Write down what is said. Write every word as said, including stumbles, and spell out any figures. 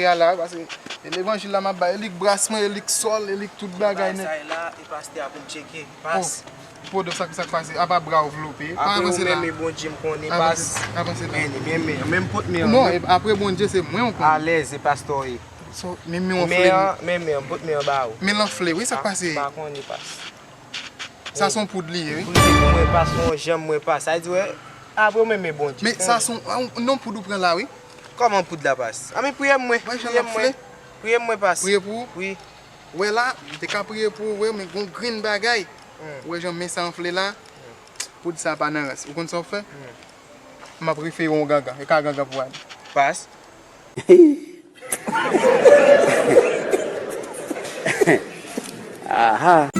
A la, paske e levanjil la m ap bay, e li k bras mwen, e li k sòl, e li k tout bagay nèt. Sa la, e pastè a pou m tcheke. Pas. Podo, sa k, sa k pase? Apa bra w vlope? Apre ou menm, Bondye m konnen, pas. Avanse la. Men, men, men, men m pot men an. Non, e apre Bondye, se mwen ou konnen. Alèz, e pastè w ye. So, men men w anfle. Men an, men, men, m pot men an ba ou. Men l anfle, wi, sa k pase? M pa konnen, pas. Sa se yon poud li ye, wi. Priye pou mwen, pas, yon janm mwen, pas. Sa di, wè, apre ou menm, men Bondye. Men sa se yon, a, non, poud ou pran la, wi. Kòman poud la, pas? A, men priye mwen, priye mwen. Priye mwen, pas. Priye pou ou? Wi. Wè la, m te ka priye pou ou, wè, men gon grenn bagay. Wè jan men sa anfle la, poud sa pa nan rans. Ou konn sa w fè? M ap refere yon gangan. E ka gangan pou w ale. Pas. Aha.